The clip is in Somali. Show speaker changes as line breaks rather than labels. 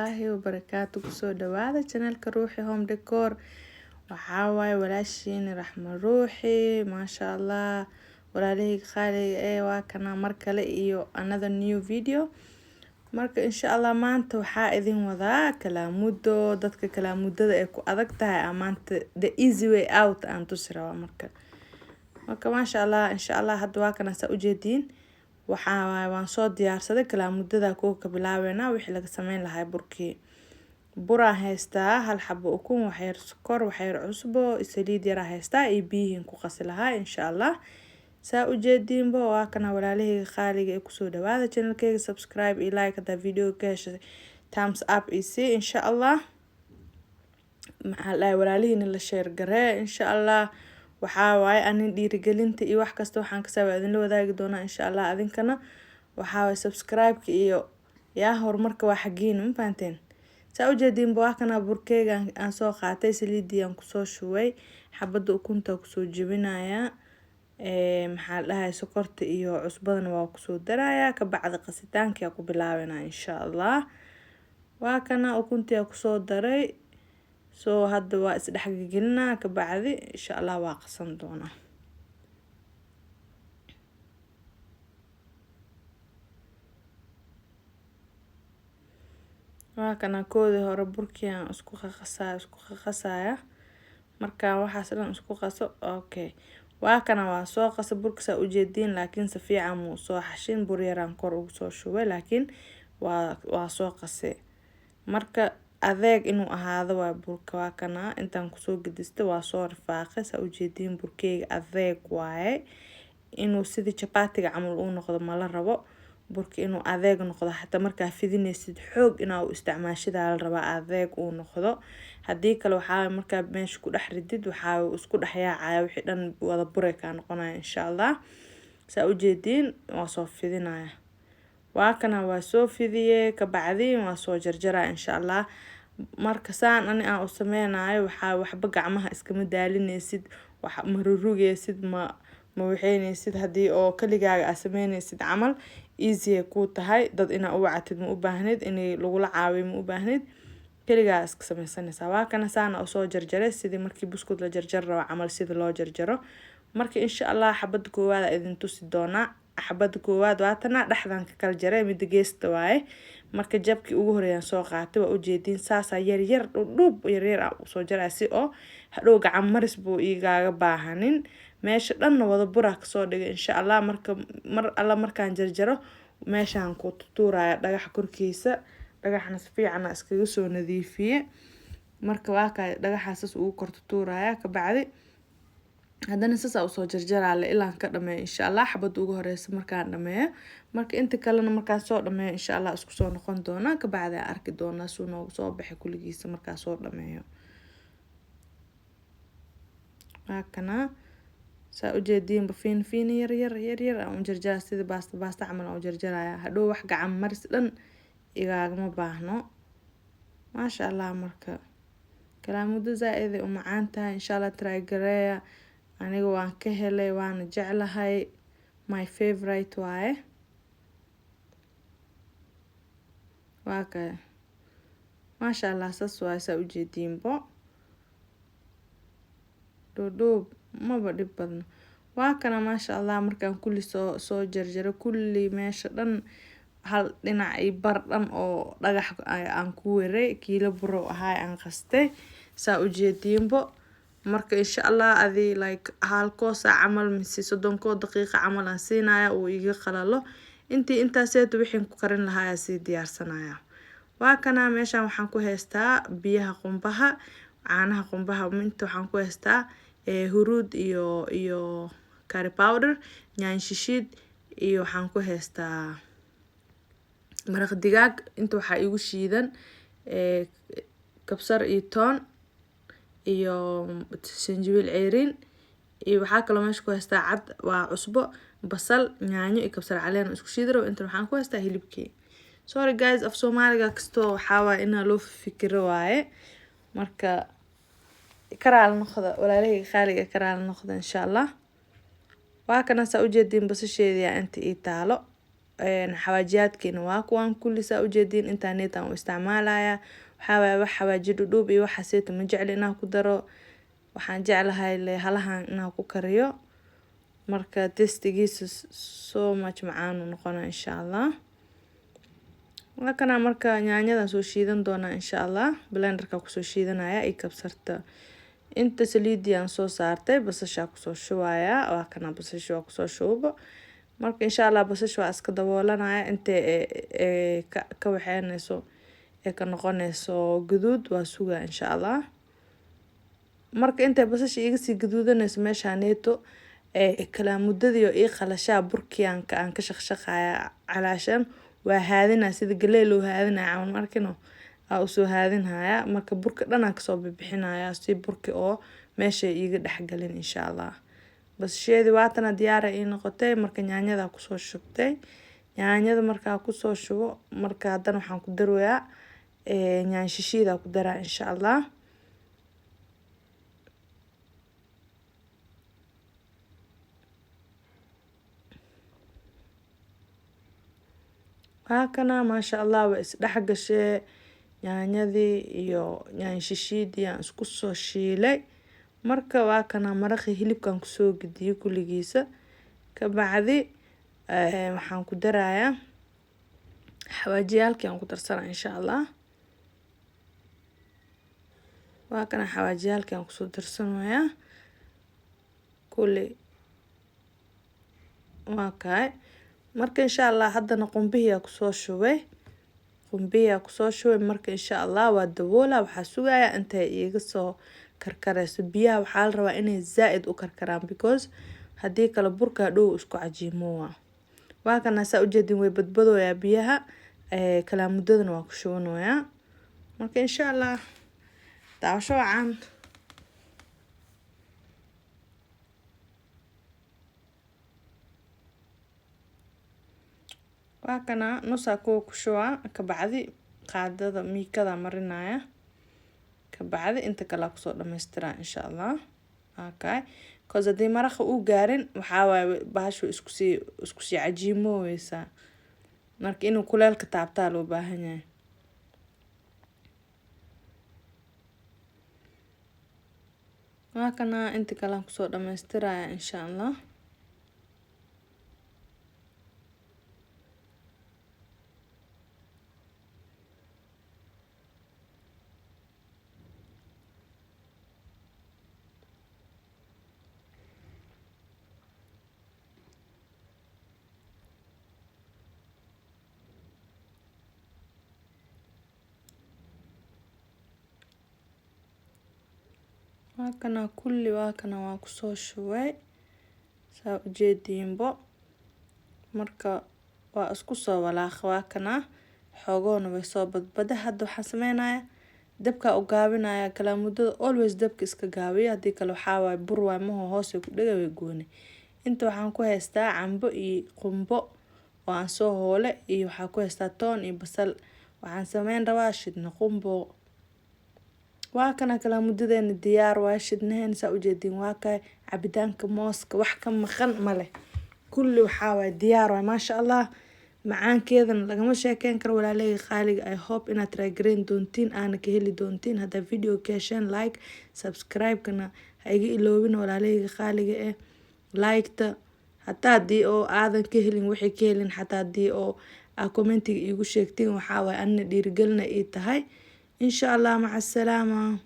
Waraxmatullaahi wabarakaatu. Kusoo dhawaada channelka Ruuxi Home Decor. Waxaa waaye walaashiin Raxmo Ruuxi. Maasha Allah, walaalahayga qaaliga ee waa kana mar kale iyo another new video. Marka insha Allah maanta waxaa idin wadaa kalaamudo. Dadka kalaamudada ay ku adag tahay aa maanta the easy way out aan tusi rabaa. Marka maasha Allah, insha Allah hadda waa kana saa ujeediin. Waxaa waaye waan soo diyaarsaday kalaamudada. Kuwa ka bilaabeynaa wixii laga sameyn lahaa burkii. Buraan haystaa, hal xabo ukun, waxyar sokor, waxyar cusbo, saliid yaraa haystaa iyo biyihiin ku qasi lahaa insha Allah. Saa ujeediinba waa kana walaalahayga qaaliga ee kusoo dhawaada channelkayga. Subscribe iyo like hadaa video ka heshay, thumbs up iyo sii insha Allah. Maxaa la dhahay, walaalihiina la share garee insha Allah. Waxaa waaye anin dhiirigelinta iyo wax kasta waxaan kasaba idinla wadaagi doonaa insha Allah. Adinkana waxaa waaye subscribe-ka iyo yaa horumarka waa xagiina, ma fahanteen? Saa ujeediinba waa kana burkeyga aan soo qaatay, saliidii aan kusoo shubay, xabada ukunta kusoo jebinayaa, maxaa la dhahay, sokorta iyo cusbadana waa kusoo darayaa. Kabacdi qasitaanka ku bilaabanaa insha Allah. Waa kana ukuntii kusoo daray. Soo hadda waa isdhexgelinaa, kabacdi insha Allah waa qasan doonaa. Waa kana koodii hore burkii aan isku qaqasaya, isku qaqasaya. Marka waxaas dhan isku qaso, okay, waa kana waa soo qasa burka saa ujeediin, laakiin si fiican muu soo xashin. Bur yaraan kor ugu soo shubay, laakiin waa soo qasay. Marka adeeg inuu ahaado waa burka. Waa kana intaan kusoo gedista, waa soo rifaaqay. Saa ujeediin burkeyga adeeg waaye. Inuu sidii jabaatiga camal uu noqdo mala rabo. Burka inuu adeeg noqdo, xataa markaa fidinaysid xoog inaa u isticmaashidaa la rabaa, adeeg uu noqdo. Haddii kale waxaa markaa meesha ku dhex ridid waxaa isku dhex yaacaya wixii dhan, wada buray kaa noqonaya insha Allah. Saa ujeediin waa soo fidinaya. Waa kana waa soo fidiyey, kabacdi waa soo jarjaraya insha Allah. Marka saan ani aan u sameynayo waxaa waxba gacmaha iskama daalinaysid, wax ma rurugeysid, ma waxeyneysid. Haddii oo kaligaaga aa sameyneysid camal, easy ay kuu tahay. Dad inaa u wacatid ma u baahnid, inay lagula caawiyo ma u baahnid, kaligaa iska sameysanaysaa. Waa kana saana usoo jarjaray, sidii markii buskud la jarjari rabo camal sida loo jarjaro. Marka insha Allah xabada koowaad aa idin tusi doonaa. Xabada koowaad waatana, dhexdan ka kala jaray, mida geesta waaye. Marka jabkii ugu horeeyaan soo qaatay, waa ujeediin, saasaa yaryar dhudhuub yaryar aan usoo jaraya si oo hadhow gacan maris buu igaaga baahanin. Meesha dhanna wada buraa kasoo dhigay insha Allah. Marka mar alla markaan jarjaro meeshaan ku tutuuraya dhagaxa korkiisa. Dhagaxna si fiican iskaga soo nadiifiye. Marka waa kaa dhagaxaas saas ugu kor tutuuraya. Kabacdi haddana saas usoo jarjaraale ilaan ka dhameeyo insha Allah. Xabada ugu horeysa markaan dhameeyo, marka inta kalena markaan soo dhameeyo insha Allah isku soo noqon doonaa. Kabacdi aan arki doonaa suu noogu soo baxay kulligiisa markaan soo dhameeyo. Waa kana saa ujeediinba, fiin fiin yar yar yar yar aan u jarjaraa, sida baasta baasta camal aan u jarjaraya. Hadhow wax gacan maris dhan igaagama baahno, maasha Allah. Marka kalaamudo zaa-id ay u macaan tahay insha Allah, try gareeya. Aniga waan ka helay, waana jeclahay, my favorite waaye. Waa kay, maasha Allah, saas waaye. Saa ujeediinbo dhuudhuub maba dhib badno. Waa kana maasha Allah. Markaan kulli soo jarjaro kulli, meesha dhan hal dhinac iyo bar dhan oo dhagax aan ku weray, kiilo buro ahaay aan qastay, saa ujeediinbo. Marka insha Allah adi like halkoo saac camal mise 30koo daqiiqa camal aan siinaya uu iga qalalo. Intii intaaseeto wixii ku karin lahaa ayaa sii diyaarsanaya. Waa kana meeshan waxaan ku haystaa biyaha qumbaha, caanaha qumbaha. Inta waxaan ku haystaa huruud iyo curry powder, yaanyo shishiid, iyo waxaan ku haystaa maraq digaag. Inta waxaa igu shiidan kabsar iyo toon iyo sanjabiil ceyriin. Iyo waxaa kaloo meesha ku haystaa cad waa cusbo, basal, yaanyo iyo kabsar caleen isku shiidi rabo. Inta waxaan ku haystaa hilibkii. Sorry guys, af Soomaaliga kastoo waxaa waaye inaa loo fikiro waaye. Marka karaal noqda, walaalahayga qaaliga, karaal noqda insha Allah. Waa kana saa ujeediin, basasheedii inta ii taalo. Xawaajiyaadkiina waa kuwaan kulli, saa ujeediin. Intaa u isticmaalaya waxaa waaye wax xawaaji dhudhuub iyo waxaaseeto ma jecli inaan ku daro. Waxaan jeclahay le halahan inaan ku kariyo. Marka taste-igiisa so much macaan uu noqonaa, insha Allah. Waa kana. Marka yaanyadan soo shiidan doonaa, insha Allah. Blenderka kusoo shiidanaya iyo kabsarta. Inta saliidii aan soo saartay, basashaa kusoo shubaya. Waa kana, basasha waa kusoo shubo. Marka insha Allah basasha waa iska daboolanaya intay ka waxeynayso ee ka noqonayso guduud. Waa sugaa, insha Allah. Marka intay basasha iga sii gaduudanayso, meeshaaneeto kala muddadii oo ii qalashaa, burkii aan ka shaqshaqaya. Calaashan waa haadinaa sida galey loo haadinaya camal, markino aa usoo haadinhaya. Marka burka dhan aan kasoo bixinaya si burki oo meesha iiga dhexgalin, insha Allah. Basasheedii waatana, diyaara ii noqotay. Marka yaanyada kusoo shubtay. Yaanyada markaa kusoo shubo, marka haddana waxaan ku darayaa yaanyo shishiida ku daraa, insha Allah. Waa kana, maasha Allah, waa isdhex gashee. Yaanyadii iyo yaanyo shishiidii aan isku soo shiilay. Marka waa kana, maraqii hilibkan kusoo gediyay kulligiisa. Kabacdi waxaan ku darayaa xawaajiyaalkii aan ku darsanaa, insha Allah. Waa kana, xawaajiyaalkii aan kusoo darsanayaa kulli, waa kaay. Marka insha Allah haddana qumbihii aa kusoo shubay, qumbihii aa kusoo shubay. Marka insha Allah waa daboola, waxaa sugayaa intay iiga soo karkareyso. Biyaha waxaa la rabaa inay zaa-id u karkaraan, because haddii kale burka hadhow isku cajiimoowa. Waa kana, saa ujeedin, way badbadooyaa biyaha. Kalaamudadana waa ku shubanayaa. Marka insha Allah daawasho wacan. Waa kana, nusaa kuwa ku shubaa. Kabacdi qaadada miikada marinaya, kabacdi inta kale kusoo dhameystiraa, insha Allah. Okay, cause haddii maraqa uu gaarin, waxaa waaye bahashu iskusii cajiimooweysaa. Marka inuu kuleelka taabtaa loo baahan yahay. Waa kana, inta kale kusoo dhamaystiraya, insha Allah. Waa kana kulli, waa kana, waa kusoo shubay, saa ujeediinbo. Marka waa isku soo walaaqa. Waa kana, xoogoona way soo badbada. Hadda waxaan sameynaya, dabkaa u gaabinaya kalaamudada. Always dabka iska gaabiya, haddii kale waxaa waaye bur waay maho, hoose ku dhega, way gooni. Inta waxaan ku haystaa cambo iyo qumbo oo aan soo hoole, iyo waxaa ku haystaa toon iyo basal. Waxaan sameyn rabaa shidna qumbo. Waa kana, kalaamudadeena diyaar waa. Shidnaheena, saa ujeediin, waa kay. Cabitaanka mooska wax ka maqan male, kulli waxaa waaye diyaar waay, maasha Allah. Macaankeedana lagama sheekeyn karo. Walaaleyga qaaliga, I hope inaad try gareyn doontiin, aana ka heli doontiin. Haddaa video ka hesheen, like, subscribe-kana ha iga iloobin. Walaaleyga qaaliga eh, like-ta hataa haddii oo aadan ka helin, waxay ka helin, xataa haddii oo aa comment-iga iigu sheegtiin, waxaa waaye anina dhiirigelina ii tahay, insha Allah. Maca asalaama.